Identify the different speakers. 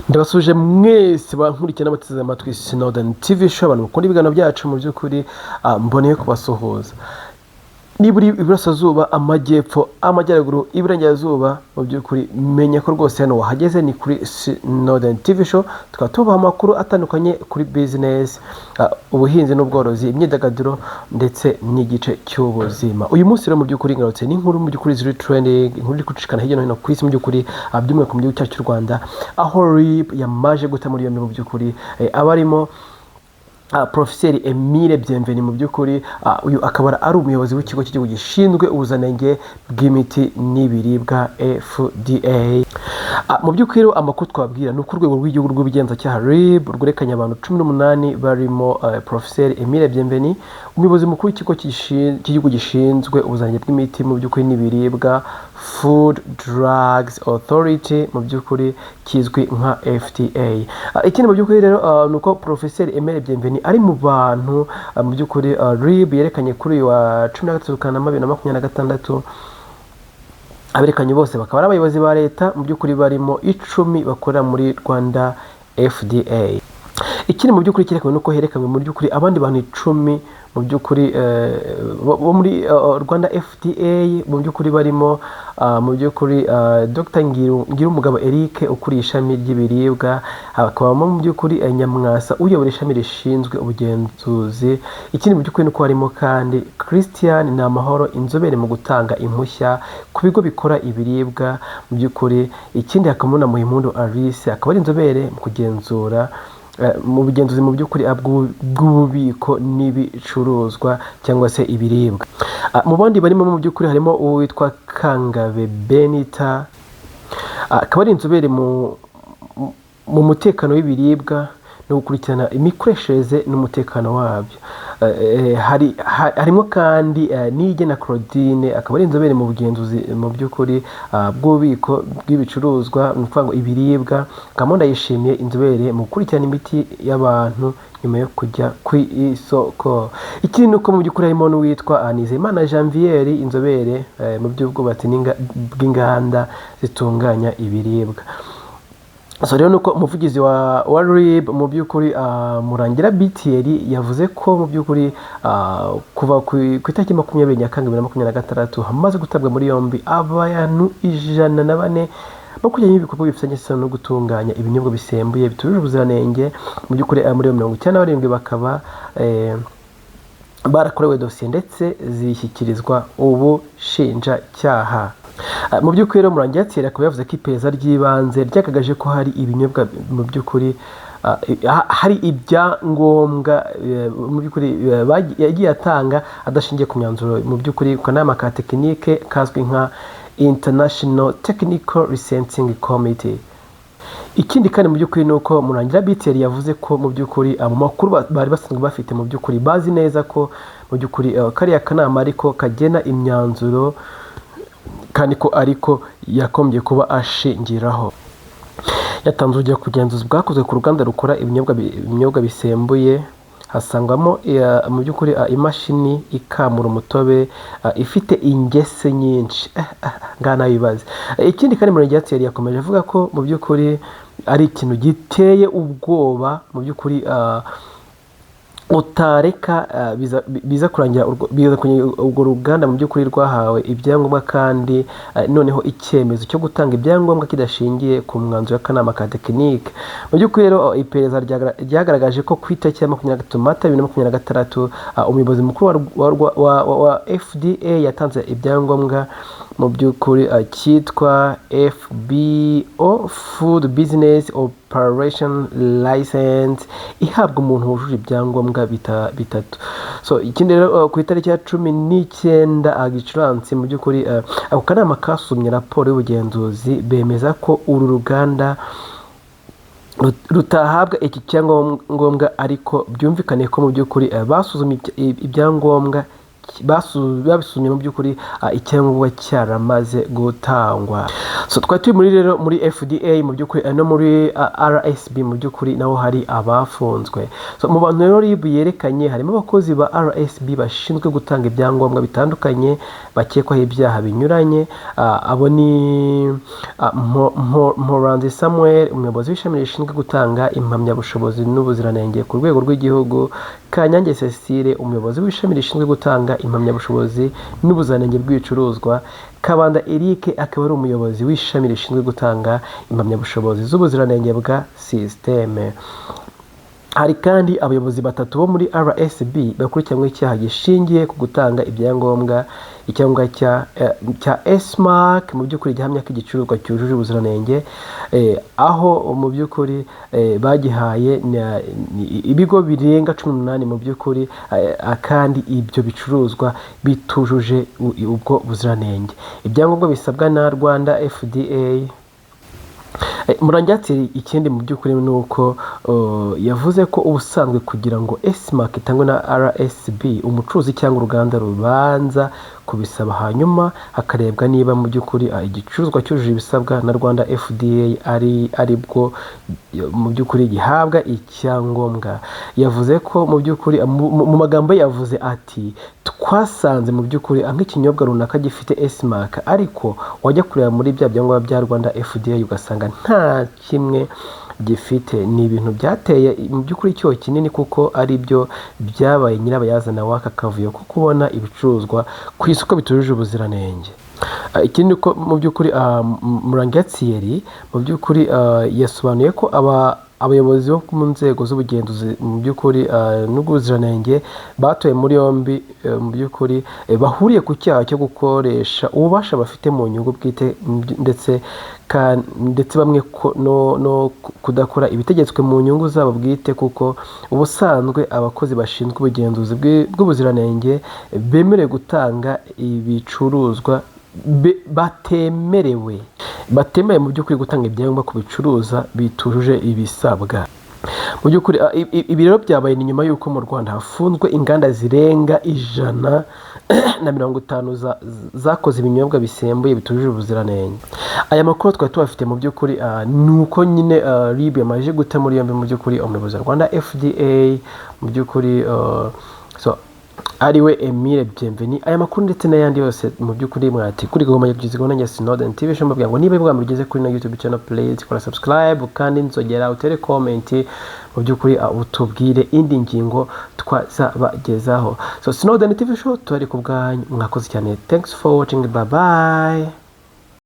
Speaker 1: Ndabasuje mwese bankurikiye n'abateze amatwi Snowden TV Show, abantu bakunda ibiganiro byacu. Mu by'ukuri mboneye kubasuhuza. Niba uri iburasirazuba, amajyepfo, amajyaruguru, iburengerazuba, mu by'ukuri menya ko rwose hano wahageze, ni kuri Snowden TV Show. Tukaba tubaha amakuru atandukanye kuri business, ubuhinzi n'ubworozi, imyidagaduro ndetse n'igice cy'ubuzima. Uyu munsi rero mu by'ukuri ngarutse n'inkuru mu by'ukuri ziri trending, inkuru iri gucicikana hirya no hino ku isi, mu by'ukuri by'umwihariko mu gihugu cyacu cy'u Rwanda, aho RIB yamaje guta muri yombi mu by'ukuri abarimo Profeseri Emile Bienvenu. Mu by'ukuri uyu akaba ari umuyobozi w'ikigo cy'igihugu gishinzwe ubuziranenge bw'imiti n'ibiribwa, FDA. Mu by'ukuri rero amakuru twabwira ni uko urwego rw'igihugu rw'ubugenzacyaha, RIB, rwerekanye abantu 18 barimo Profeseri Emile Bienvenu, umuyobozi mukuru w'ikigo cy'igihugu gishinzwe ubuziranenge bw'imiti mu by'ukuri n'ibiribwa, Food Drugs Authority, mu by'ukuri kizwi nka FDA. Ikindi mu by'ukuri rero ni uko Profeseri Emile Bienvenu ari mu bantu mu by'ukuri RIB yerekanye kuri uyu wa 13 Kanama 2026. Aberekanye bose bakaba ari abayobozi ba leta mu by'ukuri, barimo 10 bakorera muri Rwanda FDA. Ikindi mu by'ukuri cyerekanwe nuko herekanwe mu by'ukuri abandi bantu 10 mu by'ukuri bo muri Rwanda FDA, mu by'ukuri barimo mu by'ukuri Dr Ngirumugabo Eric ukuriye ishami ry'ibiribwa, hakabamo mu by'ukuri Nyamwasa uyobora ishami rishinzwe ubugenzuzi. Ikindi mu by'ukuri nuko harimo kandi Christian Namahoro, inzobere mu gutanga impushya ku bigo bikora ibiribwa mu by'ukuri. Ikindi hakabamo na Muhimpundu Alice, akaba ari inzobere mu kugenzura mu bugenzuzi mu by'ukuri bw'ububiko n'ibicuruzwa cyangwa se ibiribwa. Mu bandi barimo mu by'ukuri harimo uwitwa Kangabe Benita, akaba ari inzobere mu mutekano w'ibiribwa no gukurikirana imikoreshereze n'umutekano wabyo. Harimo kandi Niyigena Claudine, akaba ari inzobere mu bugenzuzi mu by'ukuri bw'ububiko bw'ibicuruzwa, ni ukuvuga ngo ibiribwa. Hakabamo Ndayishimiye, inzobere mu gukurikirana imiti y'abantu nyuma yo kujya ku isoko. Ikindi ni uko mu by'ukuri harimo n'uwitwa Nizeyimana Janvier, inzobere mu by'ubwubatsi bw'inganda zitunganya ibiribwa. So rero nuko umuvugizi wa RIB mu by'ukuri Murangira BTL yavuze ko mu by'ukuri kuva ku itariki 20 Nyakanga 2026 hamaze gutabwa muri yombi abantu 104 bakurikiranyweho ibikorwa bifitanye isano no gutunganya ibinyobwa bisembuye bitujuje ubuziranenge. Mu by'ukuri muri 97 bakaba barakorewe dosiye ndetse zishyikirizwa ubushinjacyaha. Mu by'ukuri rero Murangira Thierry akaba yavuze ko iperereza ry'ibanze ryagaragaje ko hari ibinyobwa mu by'ukuri hari ibyangombwa mu by'ukuri yagiye atanga adashingiye ku myanzuro mu by'ukuri ku kanama ka tekinike kazwi nka International Technical Licensing Committee. Ikindi kandi mu by'ukuri ni uko Murangira BTL yavuze ko mu by'ukuri mu makuru bari basanzwe bafite, mu by'ukuri bazi neza ko mu by'ukuri kariya kanama ariko kagena imyanzuro kandi ko ariko yakombye kuba ashingiraho. Yatanze urugero ku bugenzuzi bwakozwe ku ruganda rukora ibinyobwa bisembuye, hasangwamo mu by'ukuri imashini ikamura umutobe ifite ingese nyinshi. Ngaha nabibaze. Ikindi kandi Murangira Thierry yakomeje avuga ko mu by'ukuri ari ikintu giteye ubwoba mu by'ukuri utareka biza kurangira urwo ruganda mu by'ukuri rwahawe ibyangombwa kandi noneho icyemezo cyo gutanga ibyangombwa kidashingiye ku mwanzuro w'akanama ka tekinike. Mu by'ukuri rero iperereza ryagaragaje ko ku itariki ya 23 Mata 2026 umuyobozi mukuru wa FDA yatanze ibyangombwa mu by'ukuri cyitwa FBO, Food Business Operation License, ihabwa umuntu wujuje ibyangombwa bitatu. So ikindi rero ku itariki ya 19 Gicurasi, mu by'ukuri ako kanama kasumye raporo y'ubugenzuzi, bemeza ko uru ruganda rutahabwa iki cyangombwa, ariko byumvikane ko mu by'ukuri basuzumye ibyangombwa Babisuzumye mu by'ukuri icyangombwa cyaramaze gutangwa. So twari turi muri rero muri FDA mu by'ukuri, no muri RSB mu by'ukuri naho hari abafunzwe. So mu bantu rero RIB yerekanye harimo abakozi ba RSB bashinzwe gutanga ibyangombwa bitandukanye bakekwaho ibyaha binyuranye. Abo ni Mporanzi Samuel, umuyobozi w'ishami rishinzwe gutanga impamyabushobozi n'ubuziranenge ku rwego rw'igihugu, Kanyange Cecile, umuyobozi w'ishami rishinzwe gutanga impamyabushobozi n'ubuziranenge bw'ibicuruzwa, Kabanda Eric, akaba ari umuyobozi w'ishami rishinzwe gutanga impamyabushobozi z'ubuziranenge bwa sisiteme. Hari kandi abayobozi batatu bo muri RSB bakurikiranyweho icyaha gishingiye ku gutanga ibyangombwa, icyangombwa cya S-Mark, mu by'ukuri gihamya ko igicuruzwa cyujuje ubuziranenge, aho mu by'ukuri bagihaye ibigo birenga 18 mu by'ukuri, kandi ibyo bicuruzwa bitujuje ubwo buziranenge, ibyangombwa bisabwa na Rwanda FDA. Murangira ikindi mu by'ukuri ni uko yavuze ko ubusanzwe kugira ngo S-Mark itangwe na RSB, umucuruzi cyangwa uruganda rubanza kubisaba, hanyuma hakarebwa niba mu by'ukuri igicuruzwa cyujuje ibisabwa na Rwanda FDA, ari bwo mu by'ukuri gihabwa icyangombwa. Yavuze ko mu by'ukuri mu magambo ye yavuze ati: "Twasanze mu by'ukuri nk'ikinyobwa runaka gifite S-Mark, ariko wajya kureba muri bya byangombwa bya Rwanda FDA ugasanga nta kimwe gifite." Ni ibintu byateye mu by'ukuri icyuho kinini, kuko ari byo byabaye nyirabayazana w'aka kavuyo ko kubona ibicuruzwa ku isoko bitujuje ubuziranenge. Ikindi ko mu by'ukuri Murangira Thierry mu by'ukuri yasobanuye ko abayobozi bo mu nzego z'ubugenzuzi mu by'ukuri n'ubuziranenge batowe muri yombi mu by'ukuri bahuriye ku cyaha cyo gukoresha ububasha bafite mu nyungu bwite, ndetse bamwe no kudakora ibitegetswe mu nyungu zabo bwite, kuko ubusanzwe abakozi bashinzwe ubugenzuzi bw'ubuziranenge bemerewe gutanga ibicuruzwa batemerewe mu by'ukuri gutanga ibyangombwa ku bicuruza bitujuje ibisabwa. Mu by'ukuri ibi rero byabaye ni nyuma y'uko mu Rwanda hafunzwe inganda zirenga 150 zakoze ibinyobwa bisembuye bitujuje ubuziranenge. Aya makuru twari tubafite mu by'ukuri ni uko nyine RIB yamaze guta muri yombi mu by'ukuri umuyobozi wa Rwanda FDA mu by'ukuri, so ariwe Emile Bienvenu. Aya makuru ndetse n'ayandi yose mu by'ukuri mwati kuri gahunda y'ubwizi nanjye Snowden TV show, mbabwira ngo niba bwa mbere ugeze kuri na YouTube channel, please kora subscribe kandi nzogera, utere comment, mu by'ukuri utubwire indi ngingo twazabagezaho. So Snowden TV show turi ku bwanyu, mwakoze cyane. Thanks for watching, bye bye.